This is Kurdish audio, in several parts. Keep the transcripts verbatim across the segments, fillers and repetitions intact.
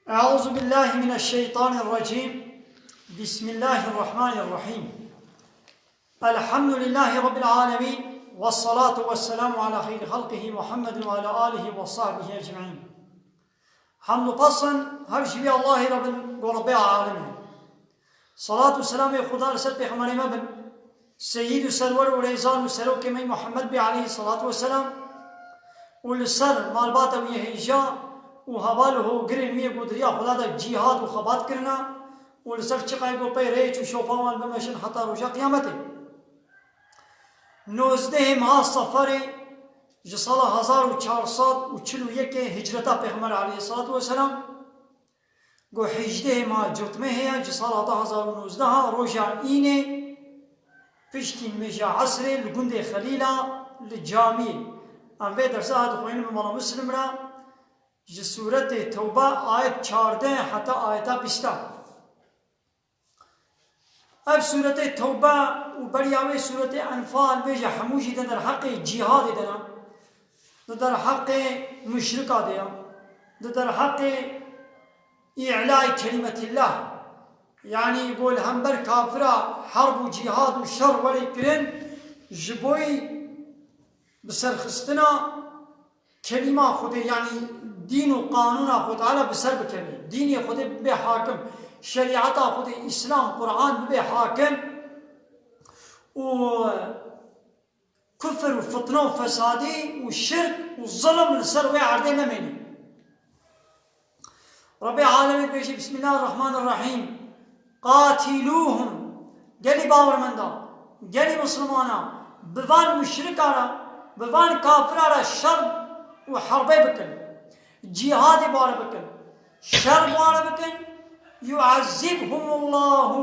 أعوذ بالله من الشيطان الرجيم. بسم الله الرحمن الرحيم. الحمد لله رب العالمين، والصلاة والسلام على خير خلقه محمد وعلى آله وصحبه أجمعين. Hamd û pes in her ji vî Allahî re bin, go Rebbê alemê. Salat û selamê Xuda li ser Pêxemberê me bin, Seyyid û Serwer û Rêzan û Serokê me Muhammed bê aleyhî salatu weselam, û li ser malbata wî hêja û heval û hogirên wî yê ku di riya Xuda de cîhad û xebat kirine û li ser çiqayê ku pey rêç û şopa wan bimeşin heta roja Qiyametê. Nozdehê meha Seferê ji sala hezar û çar sed û çil û yekê hicreta Pêxember aleyhî salatu weselam, Go hêjdehê meha Cotmehê ya ji sala du hazar û nozdeh, roja înê, piştî nimêja esrê li gundê Xelîla li camiyê. Em vê dersa dixwînin bi mala Muslim re, ji sûretê Tewbe ayet çardeh heta ayeta bîsta. Ev sûretê Tewbe û beriya wê sûretê Enfal, vê ji hemû jî di derheqê cîhadê de ne, di derheqê muşrika de ya, di derheqê îlayê kelîmetillah, yanî go li hember kafira herb û cîhad û şer were kirin, ji bo yî bi serxistina kelîma Xwedê, yanî dîn û qanûna Xwedê Teala bi ser bikeve. Dînê Xwedê bibe hakim. Şerîeta Xwedê, Îslam, Quran bibe hakim û kufir û fitne û fesadî û şirk û zilim li ser wê erdê nemêne. Rebê alemê dibêje, Bismillahirrahmanirrahîm. Qatilûhum. Gelî bawermenda, gelî misilmana, bi van muşrika re, bi van kafira re şer û herbê bikin. Cîhadê bare bikin. Şer bare bikin. Yu'ezzibhumullahu.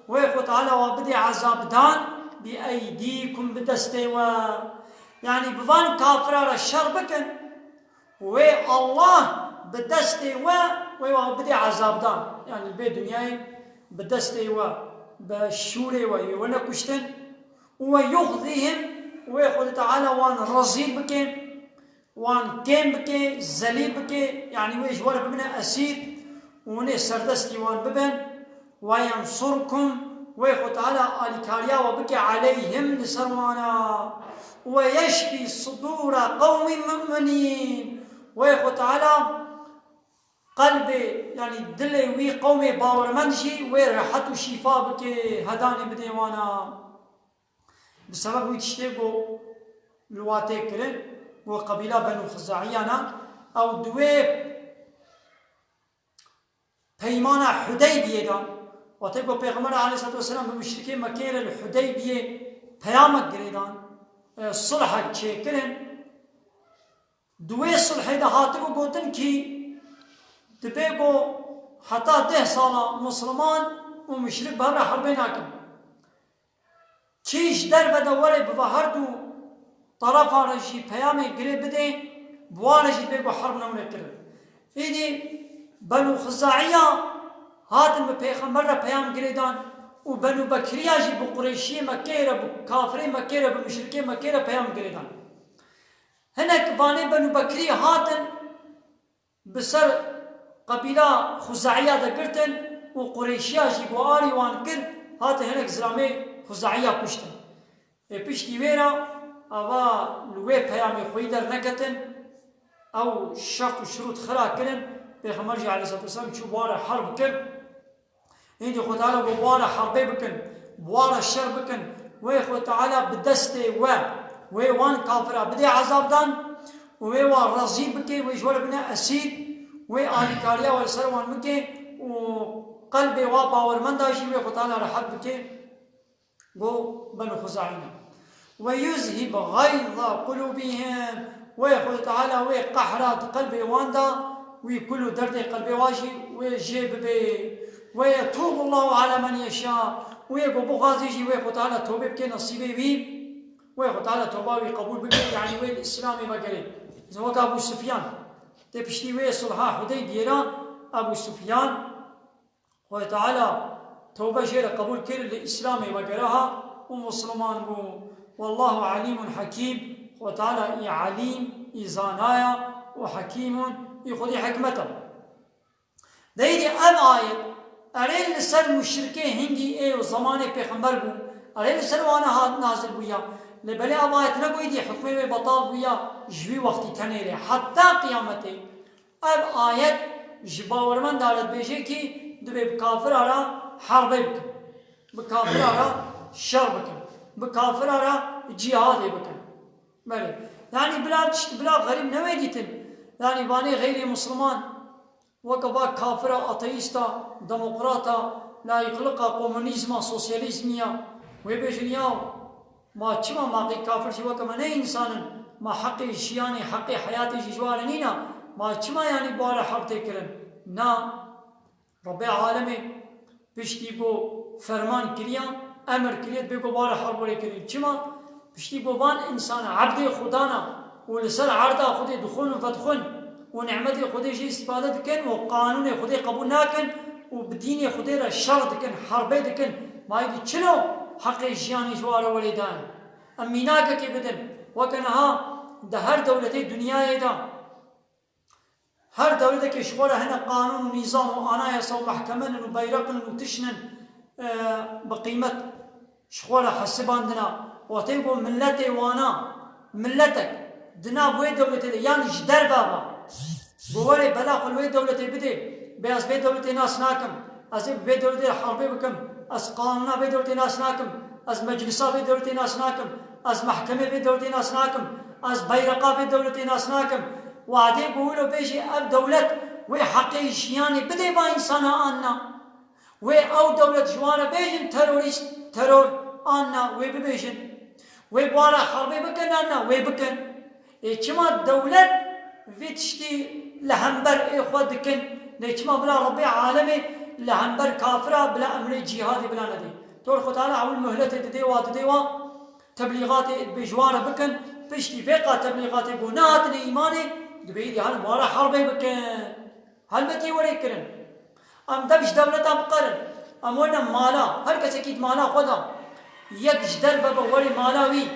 Wê Xwe Teala wa bidê ezabdan bi eydîkum, bi destê we. Yanî bi van kafira re şer bikin. Wê Allah bi destê we, wê wa bidê ezabdan. Yanî vê dinyayê bi destê we, bi şûrê we, wê we nekuştin. Û we yuxzihim, wê Xwedê Teala wan rezîl bike, wan kêm bike, zelîl bike, yanî wê ji we re bibine esîr û hûnê serdestî wan bibin. Ve yensurkum, wê Xwe Teala alîkariya we bike aleyhim, li ser wana. Ve yeşfî sudûre qewmin mu'minîn, wê Xwe Teala qelbê, yanî dilê wî qewmê bawermend jî wê rehet û şîfa bike, hedanê bidê wana. Bi sebeb wî tiştê ku li wa tê kirin, ku qebîla Benû Xizaiyan e, ew di wê peymana Hudeybiyê de, wextê ku Pêxember aleyhissalatu vesselam bi muşrikê Mekkeyê re li Hudeybiyê peyamek girêdan, e, sulhek çêkirin, di wê sulhê de hatibû gotin kî dibe ku heta deh sala Misliman û muşrik bi hev re herbê nakin. Kî ji derve de were bi va her du terefan re jî peyamê girê bidê, bi wan re jî bê ku herb newne kirin. Êdî Benû Xizaiya hatin bi Pêxember re peyam girêdan û Benû Bekiriya jî bi Qureyşiyê Mekkeyê re, bi kafirê Mekkeyê re, bi muşrikê Mekkeyê re peyam girêdan. Hinek vanê Benû Bekirî hatin bi ser qebîla Xuzaiya de girtin û Qureyşiya jî ku arî wan kir, hate hinek zilamê Xuzaiya kuştin. Ê piştî wê re ava li wê peyamê xweyî derneketin, ew şert û şirût xira kirin, Pêxember jî aleyhissalatu vesselam çû bi wan re herb kir. Êdî Xwe Teala got, bi wan re herbê bikin, bi wan re şer bikin. Wê Xwe Teala bi destê we, wê wan kafira bidê ezabdan û wê wan rezîl bike, wê ji we re bine esîr, wê alîkariya we li ser wan bike û qelbê wa bawermenda jî wê Xwe Teala rehet bike. Go Benû Xuzayî ne. Ve yuzhib gayza qulûbihim. Wê Xwedê Teala wê qehra di qelbê wan de, wî kul û derdê qelbê wan jî wê jê bibe. Ve yetûbullahu ala men yeşâ. Wê ku bixwazî jî wê Xwedê Teala tobê bike nesîbê wî. Wê Xwedê Teala toba wî qebûl bike, yanî wê li Îslamê vegerê. Wek Ebû Sufyan. Tê piştî wê sulha Hudeybiyê re Ebû Sufyan Xwedê Teala tewbe jê re qebûl kir, li Îslamê vegere ha û Misliman bû. Wallahu alîmun hekîm. Xwedê Teala î alîm, î zanaya û hekîmun, î xwedî hikmet e. Deydî ev ayet erê li ser muşrikê hingî ê û zemanê pêxember bû, erê li ser wana hat nazil bûya. Lê belê ev ayet ne ku êdî hukmê wê betal bûya ji wî wextî tenê rê heta qiyametê. Ev ayet ji bawermenda re dibêje kî dibê bi kafira re herbê bikin. Bi kafira re şer bikin. Bi kafira re cîhadê bikin. Belê. Yanî bila tişt, bila xerîb newê dîtin. Yanî vanê xeyrê misliman weke va kafira, ateîsta, demokrata, laiklika, komunîzma, sosyalîzmiya. Wê bêjin ya, ma çima ma qey kafir jî weke me ne însan in? Ma heqê jiyanê, heqê heyatê jî ji wa re nîna? Ma çima yanî bi wa re herb tê kirin? Na. Rebbê alemê piştî ku ferman kiriya, emir kiriye, dibê ku bi wa re herb were kirin. Çima? Piştî ku van însan ebdê Xudan a û li ser erda Xwedê dixwin û vedixwin û nîmetê Xwedê jî îstîfade dikin û qanûnê Xwedê qebûl nakin û bi dînê Xwedê re şer dikin, herbê dikin, ma êdî çilo heqê jiyanê ji wa re welê dayin? Em mînakekê bidin. Weke niha di her dewletê dinyayê de her dewletekê ji xwe re hene qanûn û nîzam û anayasa û mehkeme nin û beyreq nin û tişt nin, e, bi qîmet ji xwe re hesibandina. Wextê ku miletê wana, miletek di nav wê dewletê de yan ji derve ve, ku were bela xwe li wê dewletê bidê, bê ez vê dewletê nas nakim, ez ê bi vê dewletê re herbê bikim, ez qanûna vê dewletê nas nakim, ez meclisa vê dewletê nas nakim, ez mehkemê vê dewletê nas nakim, ez beyreqa vê dewletê nas nakim. Wadê ku wilo bêjî ev dewlet wê heqê jiyanê bidê va însana an na? Wê ew dewlet ji wan re bêjin terorîst, teror an na? Wê bibêjin. Wê bi wan re herbê bikin an na? Wê bikin. Ê çima dewlet vê tiştî li hember ê xwe dikin? Lê çima bila Rebbê alemê li hember kafira bila emrê cîhadê bila nedê? Tor Xwe Teala ewil muhletê didê wa, didê wa teblîxatê bi ji wan re bikin. Piştî vê qa teblîxatê ku nehatine îmanê, dibê îdî hal bi wan re herbê bikin. Helbetî were kirin. Em dev ji dewleta biqerin. Em wene mala. Her kesekî di mala xwe de yek ji derve be were mala wî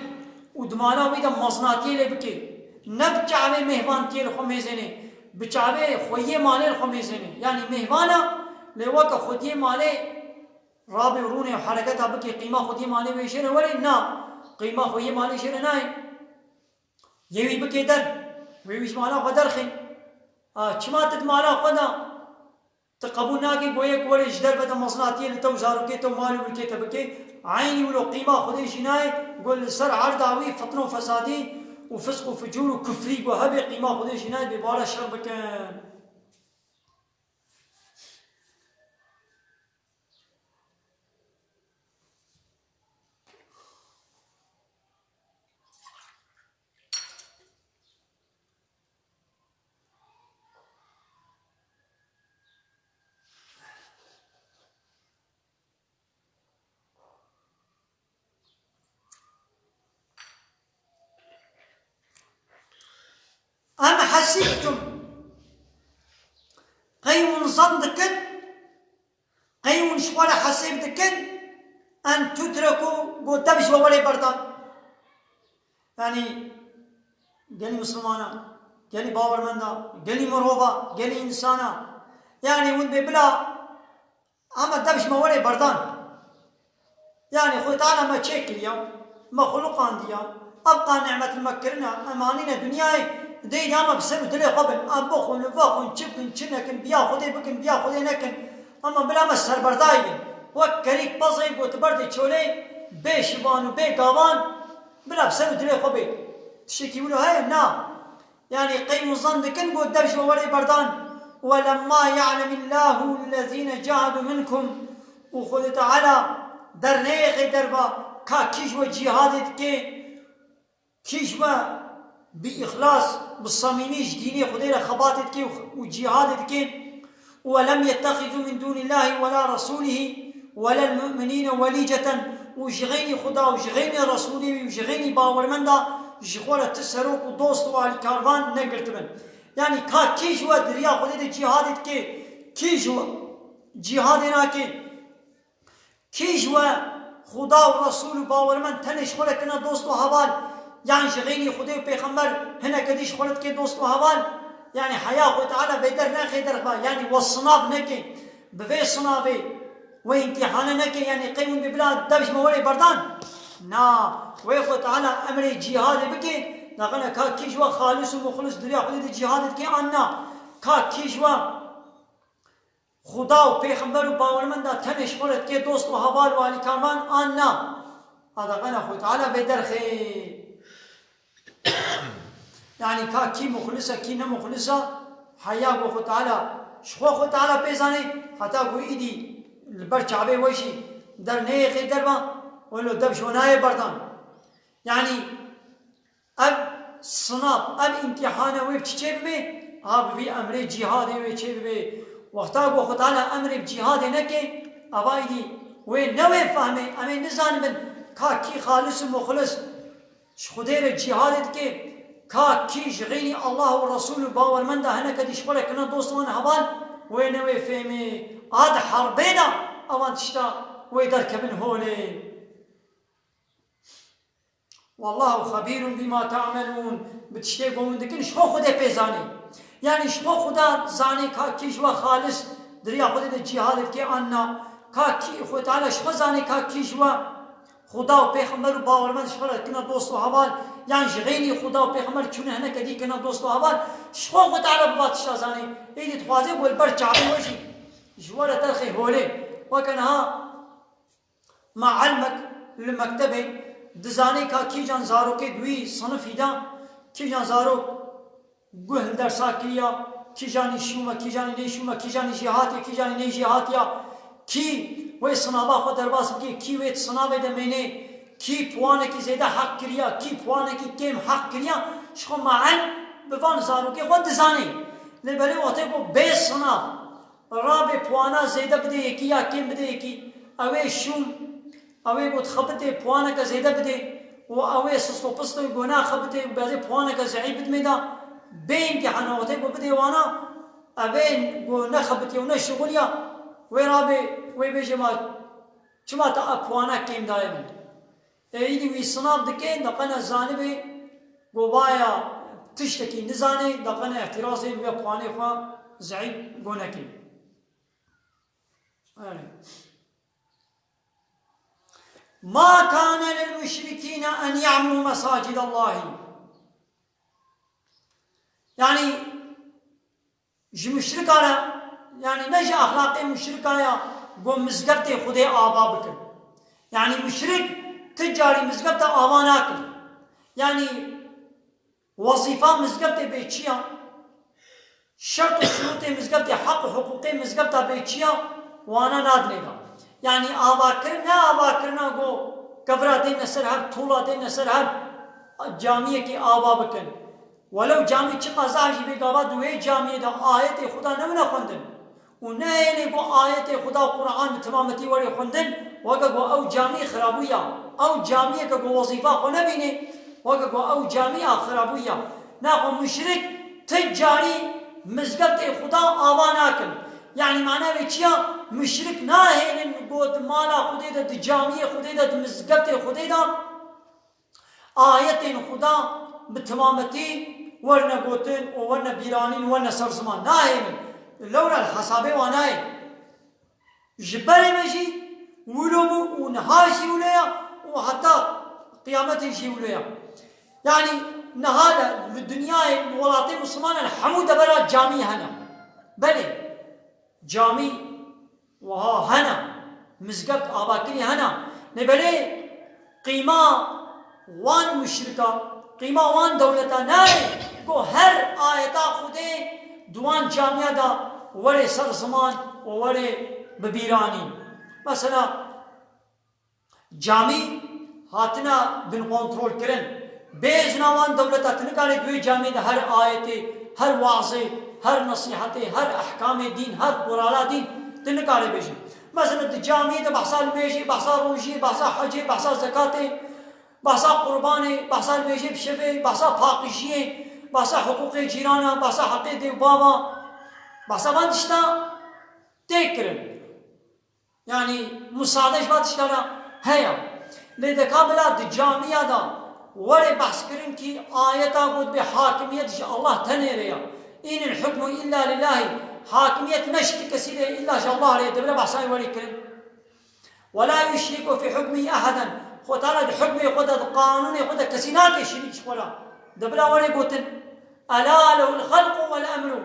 û di mala wî de mezinatiyê lê bike. Ne bi çavê mêhvantiyê li xwe mêzênê. Bi çavê xweyê malê li xwe mêzênê. Yanî mêhvan e, lê weke xwediyê malê rabê û rûnê û hereketa bike, qîma xwediyê malê wê jê re were? Na. Qîma xweyê malê jê re nayê. Yê wî bike der. Wê wî ji mala xwe derxê. A, çima tu di mala xwe de? Tu qebûl nakî ku yek were ji derve de mezinatiyê li te û zarokê te û mal û milkê te bike? Eynî wilo qîma Xwedê jî nayê, ku li ser erda wî fitne û fesadî û fisq û fucûr û kufrî ku hebe, qîma Xwedê jî nayê, bê bi wan re şer bikin. Em hesîbtum, qey hûn zan dikin, qey hûn ji xwe re hesêb dikin, en tutreku, ku dev ji we were berdan. Yanî gelî misilmana, gelî bawermenda, gelî mirova, gelî însana. Yanî hûn bê bila Ama dev ji me were berdan. Yanî Xwedê Teala me çêkiriya, me xuluqandiya, ev qan nîmet li me kirine, em anîne dinyayê, dêrî ya me bi ser û dilê xwe bin, em bixwin û vexwin, çi bikin, çi nekin, biya Xwedê bikin, biya Xwedê nekin. Ama bila me serberdayî bin. Wek kerîk pezê ku tu berdê çolê, bê şivan û bê gavan, bila bi ser û dilê xwe bê. Tiştekî wilo heye? Na. Yanî qey hûn zan dikin ku dev ji we were berdan. Welemma ya'lemillahu ellezîne cahadu minkum. Û Xwedê Teala derneyêxê derva ka kî ji we cîhadê dike, kî ji we bi îxlas, bi samîmî ji dînê Xwedê re xebatê dike û, û cîhadê dike. ولم يتخذوا من دون الله ولا رسوله ولا المؤمنين وليجة. Û ji xeynî Xuda û ji xeynî Resûlê wî û ji xeynî bawermenda ji xwe re ti serok û dost û alîkarvan negirtibin. Yanî ka kî ji we di riya Xwedê de cîhadê dike, kî ji we cîhadê nake, Kî ji we Xuda û Resûl û bawermend tenê ji xwe re kirine dost û heval, yan ji xeynî Xwedê û Pêxember hineke dî ji xwe re dike dost û heval? Yanî heya Xwedê Teala vê der nexê derxwe, yanî we sinav neke, bi vê sinavê we îmtîhane neke, yanî qey hûn bê bila dev ji me werê berdan. Na, wê Xwedê Teala emrê cîhadê bike, daqene ka kî ji we xalis û muxlis di riya Xwedê de cîhadê dike an na, ka kî ji we Xuda û pêxember û bawermenda tenê ji xwe re dike dost û heval û alîkarvan an na. A daqene Xwedê Teala vê derxê. Yanî ka kî muxlis e, kî ne muxlis e, heya ku Xwedê Teala, ji xwe Xwedê Teala pê zanê, heta ku îdî li ber çavê we jî der neyêxê derva, welo dev ji we nayê berdan. Yanî ev sinav, ev îmtîhane wê bi çi çê bibe? Ha bi vî emrê cîhadê wê çê bibe. Wexta ku Xwedê Teala emrê bi cîhadê neke, ava îdî wê ne wê fehmê, em ê nizanibin ka kî xalis û muxlis ji Xwedê re cîhadê dike, ka kî ji xeynî Allah û Resûl û bawermenda hineke dî ji xwe re kirine dost wan heval, wê ne wê fêmê. A di herbê de ewan tişta wê derkevin holê. Wallahu xebîrun bîma te'melûn. Bi tiştê ku hûn dikin, ji xwe Xwedê pê zanê. Yanî ji xwe Xweda zanê ka kî ji we xalis di riya Xwedê de cîhadê dike an na. Ka kî Xwedê Teala ji xwe zanê ka kî ji we Xuda û pêxember û bawermend ji xwe re dikine dost û heval, yan ji xeynî Xuda û pêxember çûne hineke dî kirine dost û heval, ji xwe Xwedê Teala bi va tişta zanê. Êdî dixwaze ku li ber çavê we jî ji we re derxê holê. Weke niha Muallimek li mektebê dizane ka kîjan zarokê di wî sinifî de, kîjan zarok guh li dersa kiriya, kîjanî şûm e, kîjanî neyşûm e, kîjanî jêhatî ye, kîjanî neyjêhatî ye, kî wê sinava xwe derbas bike, kî wê di sinavê de mêne, kî puanekî zêde heq kiriya, kî puanekî kêm heq kiriya, ji xwe muallim bi van zarokê xwe dizane. Lê belê wextê ku bê sinav, rabe puana zêde bide yekî ya kêm bide yekî. Ew ê şûm, ew ê got xebitê puaneke zêde bide û ew ê sist û pist û got naxebitê û bezê puaneke zeîf bidimê da. Bê îmtîhana wextê ku bidê wana, ev ê got nexebitiye û neşixuliya, wê rabe wê bêje ma çima te ev puana kêm daye min? Ê, îdî wî sinav dike, daqene zanibê, govaya tiştekî nizanê, daqene îhtirazê li vê puanê xwe zeîf go neke. Erê. Ma kane lil muşrikîne en ya'muru mesacid Allahî. Yanî, ji muşrika re, yanî ne ji exlaqê muşrika ya ku mizgeftê Xwedê ava bikin. Yanî muşrik ti carî mizgefta ava nakin. Yanî wezîfa mizgeftê bê çi ya? Şert û şurûtê mizgeftê, heq û hiqûqê mizgefta bê çi ya? Wana nadinê da. Yanî avakirin, ne avakirina ku kevira dêne ser hev, tûla dêne ser hev, camiyekê ava bikin. Welew camî çiqas zehf jî bê, gava di wê camiyê de ayetê Xuda nebine xwendin û nehêlê ku ayetê Xuda Quran bi timametî were xwendin, weke ku ew camî xirabûya. Ew camiyeke ku wezîfa xwe nebînê, weke ku ew camî a xirabûya. Naxwe muşrik ti carî mizgeftê Xuda ava nakin. Yanî mana wê çi ya? Muşrik nahêlin ku di mala Xwedê de, di camiyê Xwedê de, di mizgeftê Xwedê de ayetên Xuda bi timametî werne gotin û werne bîranîn, werne ser ziman. Nahêlin. Lewra li hesabê wan nayê. Ji berê me jî wilo bû û niha jî wilo ye û heta qiyametê jî wilo ye. Yanî niha de li dinyayê, li welatê Mislimanan hemû devera camî hene. Belê, camî wiha hene, mizgeft avakirî hene. Lê belê qîma wan muşrika, qîma wan dewleta nayê ku her ayeta Xwedê di wan camiya de were ser ziman û were bibîranîn. Mesela, camî hatina bin kontrol kirin. Bê izna wan dewleta tu nikarê di wê camiyê de her ayetê, her wazê, her nesîhetê, her ehkamê dîn, her qurala dîn tu nikarê bêjî. Mesela di camiyê de behsa nimêjê, behsa rojiyê, behsa hecê, behsa zekatê, behsa qurbanê, behsa nimêjê bi şevê, behsa paqijiyê, behsa hiqûqê cîrana, behsa heqê dê û bava, behsa van tişta tê kirin. Yanî, musade ji van tiştana heye. Lê deka bila di camiya de were behskirin kî ayeta got bê hakimiyet ji Allah tenê re ya. Înil hukmu illa lillahî, hakimiyet ne ji ti kesî re, illa ji Allah re, dibire behsa wê werê kirin. Ve la yuşriku fî hukmî eheden, Xwe Teala di hukmê xwe de, di qanûnê xwe de kesî nake şirîk ji xwe re. Dibire werê gotin, ela lehul xelqu wel emru,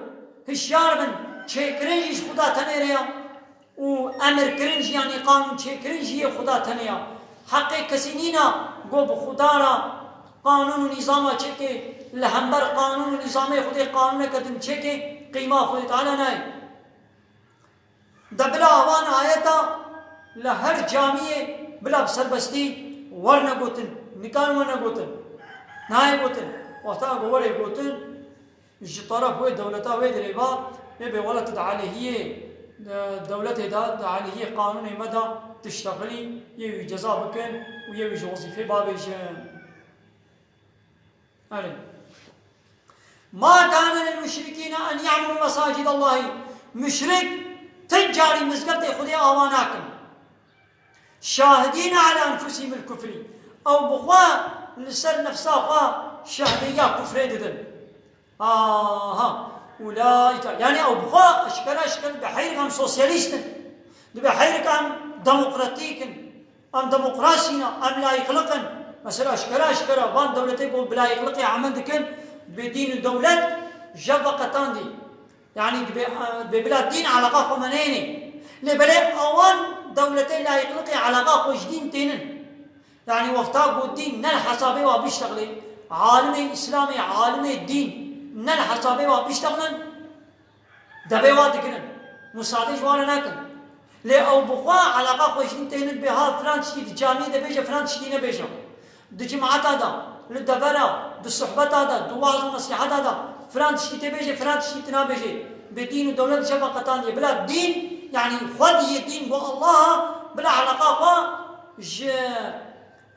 hişyar bin, çêkirin jî ji Xuda tenê re ya. Û emirkirin jî, yanî qanûn çêkirin jî yê Xuda tenê ya. Heqê kesî nîna ku bi Xuda re qanûn û nîzama çêke, li hember qanûn û nîzamê Xwedê qanûneke din çêke, qîma Xwedê Teala nayê. De bila avan ayeta li her camiyê bila bi serbestî werne gotin, nikarin werne gotin. Nayê gotin. Wexta ku were gotin, Ji teref wê dewleta wê dirê ve, ê bê welat di aleyhiyê, e, dewletê de, di aleyhiyê qanûnê me de tiştexilî, yê wî ceza bikin û yê wî ji wezîfê bavêjin. Erê. Ma kane lil muşrikîne en ya'muru mesacid Allahî. Muşrik ti carî mizgeftê Xwedê ava nakin. Şahidîne ala enfusihîmil kufrî. Ew bi xwe li ser nefsa xwe şehdeyiya kufrê didin. Aha, ulaîke. Yanî ew bi xwe eşkere eşkere dibe heyrik em sosyalîst in. Dibe heyrik em demokratîk in. Em demokrasî ne, em layîqliq in. Mesela eşkere eşkere van dewletê ku bi layîqliqê emel dikin, bi dîn û dewlet ji ve qetandî. Yanî dibê, dibê bila dîn eleqa xwe me neyênê. Lê belê awan dewletê layîqliqê eleqa xwe ji dîn tênin. Yanî wexta ku dîn ne li hesabê wa biştexilê, alimê Îslamê, alimê dîn ne li hesabê wa biştexilin, debê wa digirin. Musadê ji wan re nakin. Lê ew bi xwe eleqa xwe ji dîn tênin, bê ha filan tiştî di camiyê de bêje, filan tiştî nebêje. Di cimata de, li devera, di sohbeta de, di waz û nesîheta de, filan tiştî tê bêjê, filan tiştî tu nabêjê. Bi dîn û dewlet ji ve qetandiye. Bila dîn, yanî xwediyê dîn bo Allah, bila eleqa xwe ji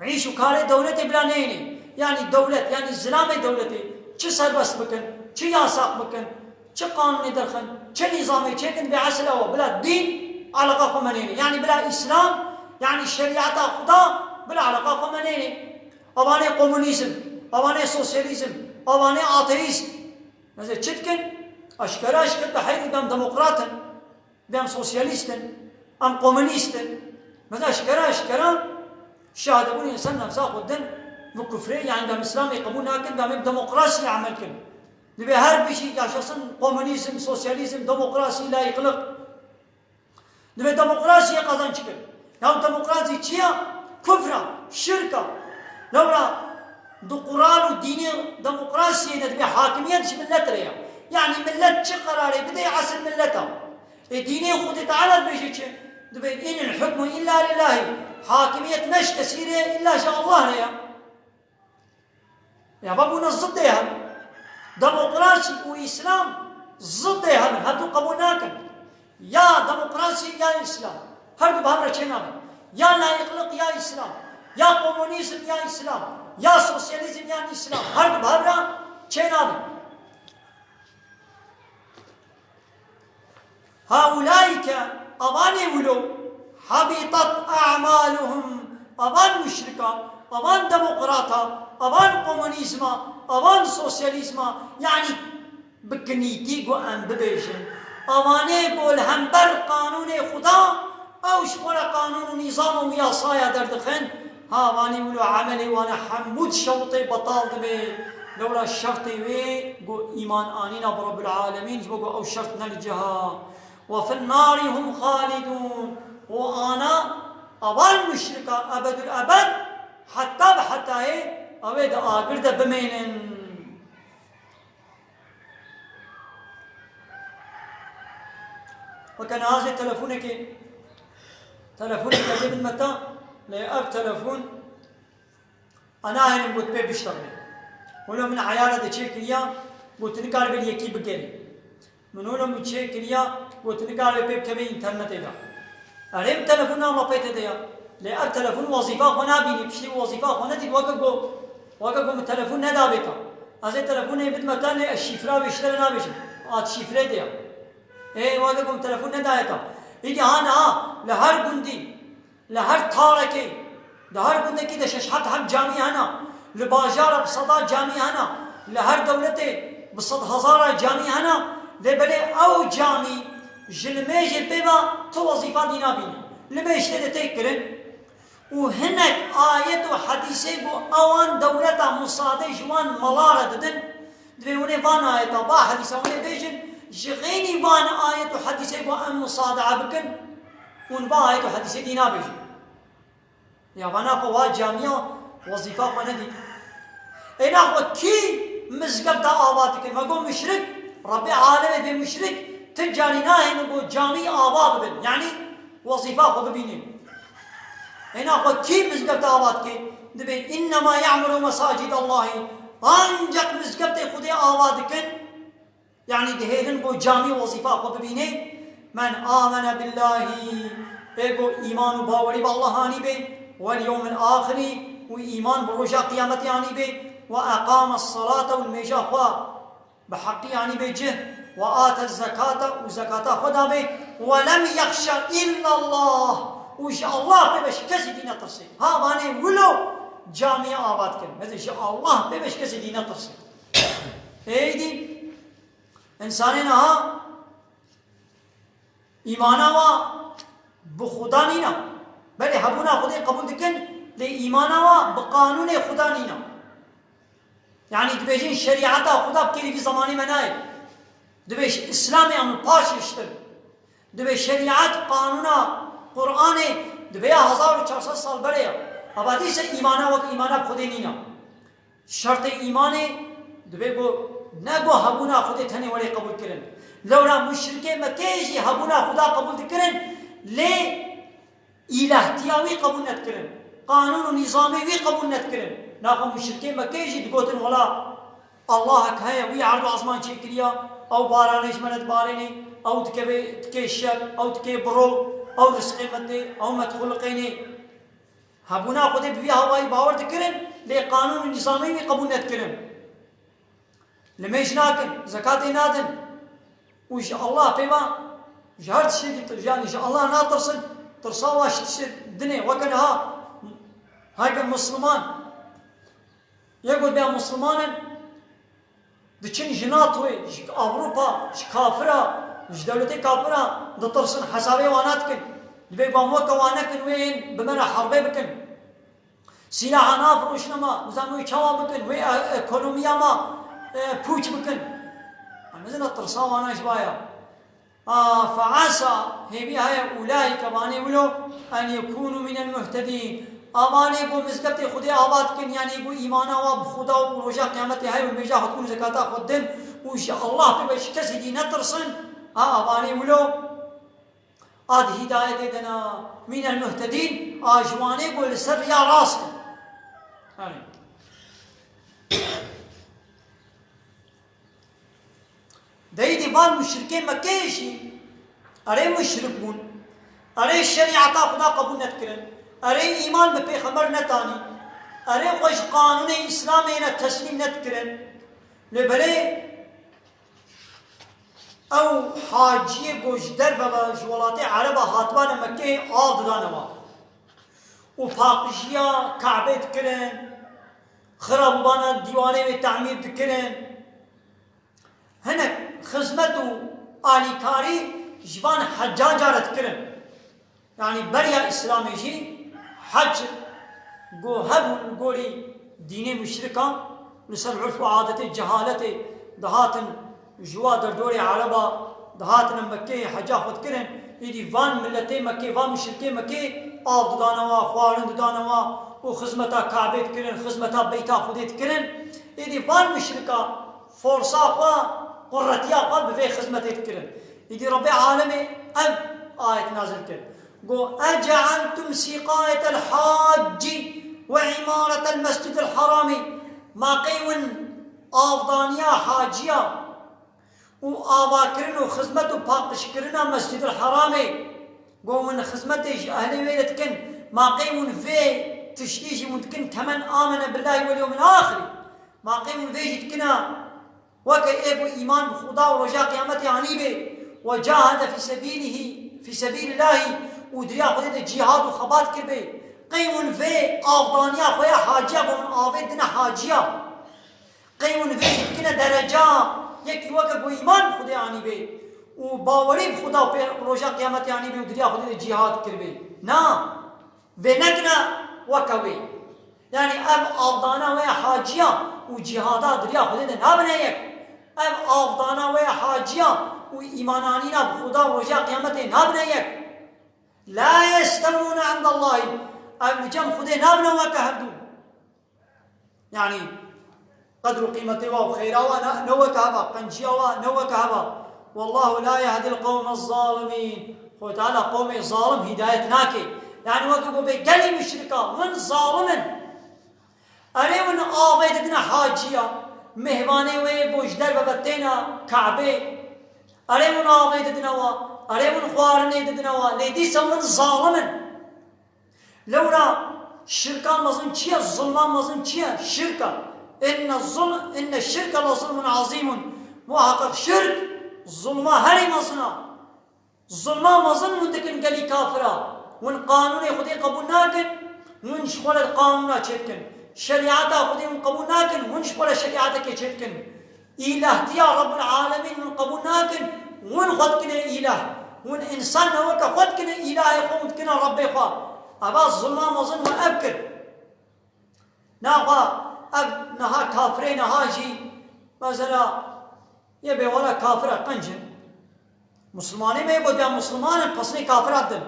îş û karê dewletê bila neyênê. Yanî dewlet, yanî zilamê dewletê çi serbest bikin, çi yasax bikin, çi qanûnê derxin, çi nîzamê çêkin, vê esil ew e. Bila dîn eleqa xwe me neyênê. Yanî bila Îslam, yanî şerîeta Xuda, bila eleqa xwe me neyênê. Evanê komunîzm, evanê sosyalîzm, evanê ateîst. Mesela çi dikin? Eşkere eşkere dibe heyr em demokrat in, em sosyalîst in, em komunîst in. Mesela eşkere eşkere şahidebûnê ser nefsa xwe din bi kufrê, yanî em Îslamê qebûl nakin, em ê bi demokrasiyê emel kin. Dibê her bijî yaşasın komunîzm, sosyalîzm, demokrasî, layîqlik. Divê demokrasiyê qezenc kir. Ya demokrasî çi ya? Kufr a, şirk a. Lewra di Quran û dînê demokrasiyê de divê hakimiyet ji milet re ya. Yanî milet çi qerarê bide, esil milet a. Ê dînê Xwedê Teala dibêje çi? Dibê, "Înil hukmu îlla lillahî." Hakimiyet ne ji kesî re, îlla ji Allah re ya. Ya ve bûne zidê hev. Demokrasî û Îslam zidê hev in. Hevdû qebûl nakin. Ya demokrasî ya Îslam. Her du bi hev re çênabin. Ya layîqlik ya Îslam. Ya komunîzm ya Îslam. Ya sosyalîzm ya Îslam. Her du bi hev re çênabin. Haulaîke, avanê wilo, habitat a'maluhum, avan muşrika, avan demokrata, avan komunîzma, avan sosyalîzma, yanî bi kinîtî ku em bibêjin, avanê ku li hember qanûnê Xuda, ew ji xwe re qanûn û nîzam û yasaya derdixin, ha, vanî wilo emelê wan e hemû di şewitê betal dibe. Lewra şertê wê ku îman anîna bi Rabbil Alemîn, ji bo ku ew şert ne li cih a. Ve fin narî hum xalidûn. Û ana, avan muşrika ebedul ebed, heta bi hetayê, ew ê di agir de bimênin. Weke niha ez ê telefonekê, telefonekê ez ê bidime te, lê ev telefon, a nahêlim got pê biştexile. Wilo min eyara de çêkiriya, got tu nikaribê li yekî bigerî. Min wilo min çêkiriya, got tu nikaribê pê bikevê înternetê de. Erê, min telefon nama pê te de ya. Lê ev telefon wezîfa xwe nabînî, piştî wezîfa xwe nedît, weke ku, weke ku min telefon nedabê te. Ez ê telefonê bidime te, lê ez şîfra vê ji te re nabêjim. A di şîfrê de ya. Ê, weke ku min telefon nedaye te. Îdî ha niha li her gundî, li her tarekê, di her gundekî de şeş heft heft camî hene. Li bajara bi seda camî hene. Li her dewletê Sed hezara camî hene, lê belê ew camî ji limêjê pê ve tu wezîfa dî nabîne. Limêj tê de tê kirin û hinek ayet û hedîsê ku ewan dewleta musadê ji wan mala re didin, divê hûnê van ayeta, va hedîsa hûnê bêjin, ji xeynî van ayet û hedîsê ku em musadea bikin, hûn va ayet û hedîsê dî nabêjin. Ya vana xwe wa camiya wezîfa xwe nedît. Êna xwe kî mizgefta ava dike? Me got muşrik, Rebbê alemê bê muşrik, ti carî nahêne ku camî ava bibin. Yanî wezîfa xwe bibînin. Êna xwe kî mizgefta ava dike? Dibê, "Innema ya'muru mesacid Allahî." Ancak mizgeftê Xwedê ava dikin. Yanî dihêlin ku camî wezîfa xwe bibînê. Men amene billahî, ê ku îman û bawerî bi Allah anî bê, wel yewmil axirî, û îman bi roja qiyametê anî bê, we eqame salate, û nimêja xwe bi heqî anî bê cih, we ate zekate, û zekata xwe da bê, we lem yexşe illallah, û ji Allah pê ve ji kesî dî netirsê. Ha vanê wilo camiyê ava dikin. Mezin ji Allah pê ve ji kesî dî netirsê. Êdî Însanê niha îmana wa bi Xuda nîna. Belê hebûna Xwedê qebûl dikin, lê îmana wa bi qanûnê Xuda nîna. Yanî dibêjin şerîeta Xuda bi kêlî vî zemanî me nayê. Dibê ji Îslamê em li paş hiştin. Dibê şerîet, qanûna Qur'anê dibe ya hezar û çar sed sal berê ya. Ava dîse îmana wek îmana bi Xwedê nîna. Şertê îmanê dibe ku ne ku hebûna Xwedê tenê were qebûl kirin. Lewra muşrikê Mekkeyê jî hebûna Xuda qebûl dikirin, lê îlahtiya wî qebûl nedikirin. Qanûn û nîzamê wî qebûl nedikirin. Naxwe muşrikê Mekkeyê jî digotin, wela Allahek heye, wî erd û ezman çêkiriya, ew baranê ji me re dibarênê, ew dikeve, dikê şer, ew dikê biro, ew rizqê me dê, ew me dixuliqênê. Hebûna Xwedê bi vî hawayî bawer dikirin, lê qanûn û nîzamê wî qebûl nedikirin. Limêj nakin, zekatê nadin û ji Allah pê ve ji her tiştekî tir-, yanî ji Allah natirsin, tirsa wa ji tiştê dinê, weke niha heke misliman, yê ku bê misliman in, diçin ji NATOyê, ji Ewropa, ji kafira, ji dewletê kafira ditirsin, hesabê wan nadikin. Dibê ku em weke wan nekin, wê yên bi me re herbê bikin. Sîlaha nafiroşine me, nizam wê çawa bikin, wê, e, ekonomiya me, e, pûç bikin. Em nizane tirsa wana ji vaya. A, feasa, hêvî heye, ulaîke, vanê wilo, en yekûnû mînel muhtedîn. Avanê ku mizgeftê Xwedê ava dikin, yanî ku îmana wa bi Xuda û roja qiyametê heye û mêja xwe dikin û zekata xwe din û ji Allah pê ve ji kesî dî netirsin, a, avanê wilo, a di hîdayetê de ne, mînel muhtedîn, a ji wanê ku li ser riya rast in. Erê. Deyî dî van muşrikê Mekkeyê jî, erê muşrik bûn, erê şerîeta Xuda qebûl nedikirin, erê îman bi pêxember netanî, erê xwe ji qanûnê Îslamê ne teslîm nedikirin. Lê belê ew haciyê ku ji derve ve ji welatê Ereba hatibane Mekkeyê av didane wa. Û paqijiya Kabê dikirin, xirabûbana dîwanê wê temîr dikirin. Hinek xizmet û alîkarî ji van hecca re dikirin. Yanî beriya Îslamê jî hec ku hebûn li gorî dînê muşrikan, li ser urf û adetê cehaletê dihatin ji wa derdorê Ereba, dihatine Mekkeyê heca xwe dikirin, îdî van miletê Mekkê, van muşrikê Mekkê av didane wa, xwarin didane wa û xizmeta Kabê dikirin, xizmeta beyta Xwedê dikirin. Îdî van muşrika forsa xwe, quretiya xwe bi vê xizmetê dikirin. Îdî Rebbê alemê ev ayet nazil kir. Got, "Ece'eltum sîqayetel haccî ve îmaretel mescidil haramî." Ma qey win avdaniya haciya û avakirin û xizmet û paqijkirina Mescidil Haramê, got, win xizmetê ji ehlê wê re dikin, ma qey win vê tiştî jî win dikin, kemen amene billahî wel yewmil axirî, ma qey win vê jî dikina, weke ê ku îman bi Xuda û roja qiyametê anîbê, we cahede fî sebîlihî, fî sebîlillahî, û di riya Xwedê de cîhad û xebat kiribê, qey win vê avdaniya xwe ya haciya, bo win avê dine haciya, qey win vê jî dikine dereca Yekî weke ku îman bi Xwedê anîbê û bawerî bi Xweda pê roja qiyametê anîbê û di riya Xwedê de cîhad kiribê. Na, vê nekine weke wê. Yanî ev avdana wê ya haciya û cîhada di riya Xwedê de nabine yek. Ev avdana wê ya haciya û îmananîna bi Xweda roja qiyametê nabine yek. La yestewûne indallahî. Ev li cem Xwedê nabine weke hevdû. Yanî qedr û qîmetê wa û xeyra wa ne, ne weke heva, qenciya wa ne weke heva. Wallahu la yehdil qewme zalimîn. Xwedê Teala qewmê zalim hîdayet nake. Yanî weke ku bê gelî muşrika, win zalim in. Erê win avê didine haciya, mêhvanê wê bo ji derve ve têne Kabê. Erê win avê didine wa, erê win xwarinê didine wa. Lê dîsa win zalim in. Lewra şirka mezin çi ye? Zulma mezin çi ye? Şirka. Inne zul-, inne şirke le zulmun azîmun. Muhaqqeq şirk zulma herî mezin a. Zulma mezin hûn dikin gelî kafira. Hûn qanûnê Xwedê qebûl nakin, hûn ji xwe re qanûna çêdikin. Şerîeta Xwedê hûn qebûl nakin, hûn ji xwe re şerîetekê çêdikin. Îlahtiya Rebbul Alemîn hûn qebûl nakin, hûn xwe dikine îlah. Hûn însan ne weke xwe dikine îlahê xwe û dikine Rebbê xwe. Eva zulma mezin we ev kir. Naxwe ev niha kafirê niha jî mesela yê bê wela kafir e qenc in. Musulmanê me yê gotiya musulman in, pesnê kafir e din.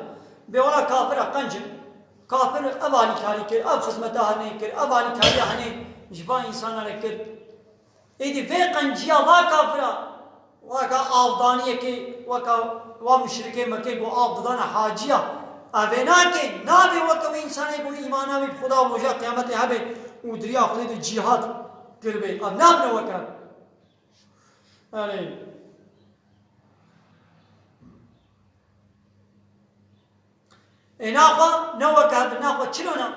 Bê wela kafir e qenc in. Kafir ev alîkarî kir, ev xizmeta henê kir, ev alîkariya henê ji van însana re kir. Êdî vê qenciya va kafira, weka avdaniyekê, weka wa muşrikê Mekê ku av didane haciya, ev ê nake, nabê weke wê însanê ku îmana wî bi Xuda û roja qiyametê hebe û di riya Xwedê de cîhad kiribe. Ev nabine weke. Erê. Ê naxwe ne weke ev, naxwe çilo ne?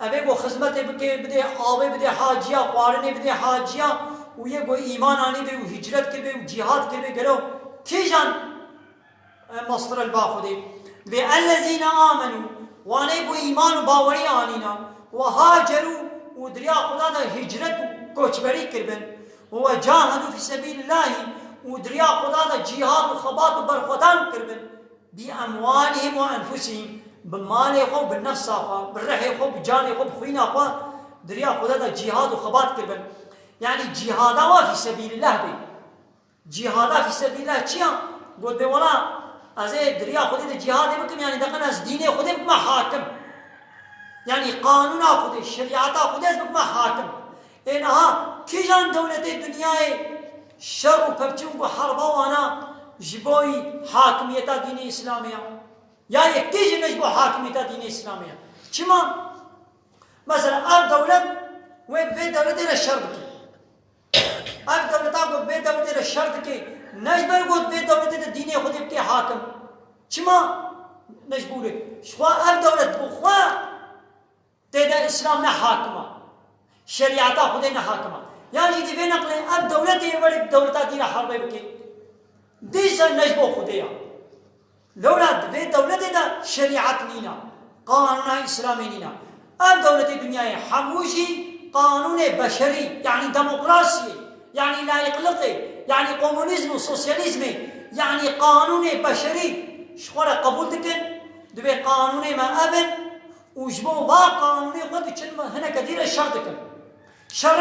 Ev ê ku xizmetê bike, bidê avê, bidê haciya, xwarinê bidê haciya û yê ku îman anîbê û hicret kiribê û cîhad kiribê, gelo kîjan, e, mestir el ba Xwedê? Dibê ellezîne amenû, wanê ku îman û bawerî anîna, we hacerû û di riya Xweda de hicret û koçberî kiribin, we cahedû fî sebîlillahî û di riya Xweda de cîhad û xebat û berxwedan kiribin. Bi emwalihim ve enfusihim, bi malê xwe, bi nefsa xwe, bi rihê xwe, bi canê xwe, bi xwîna xwe, di riya Xwedê de cîhad û xebat kiribin. Yanî cîhada wa fî sebîlillah bê. Cîhada fî sebîlillah çi ya? Got bê wela ez ê di riya Xwedê de cîhadê bikim, yanî deqen ez dînê Xwedê bikime hakim. Yanî qanûna Xwedê, şerîeta Xwedê ez bikime hakim. Ê niha kîjan dewletê dinyayê şer û pevçûn ku herba wana ji bo hakimiyeta dînê Îslamê ya? Ya yekê jî ne ji bo hakimiyeta dînê Îslamê ya. Çima? Mesela ev dewlet wê bi vê dewletê re şer bike. Ev dewleta ku bi vê dewletê re şer dike, ne ji ber ku di vê dewletê de dînê Xwedê bike hakim. Çima? Mecbûr e. Ji xwe ev dewlet bi xwe tê de Îslam ne hakim a. Şerîeta Xwedê ne hakim a. Yan jî divê neqlê ev dewletê were dewleta dî re herbê bike. Dîsa ne ji bo Xwedê ya. Lewra di vê dewletê de şerîet nîna, qanûna Îslamê nîna. Ev dewletê dinyayê hemû jî qanûnê beşerî, yanî demokrasiyê, yanî layîqliqê, yanî komunîzm û sosyalîzmê, yanî qanûnê beşerî ji xwe re qebûl dikin. Dibê qanûnê me ev in û ji bo va qanûnê xwe diçin, me hineke dî re şer dikin. Şer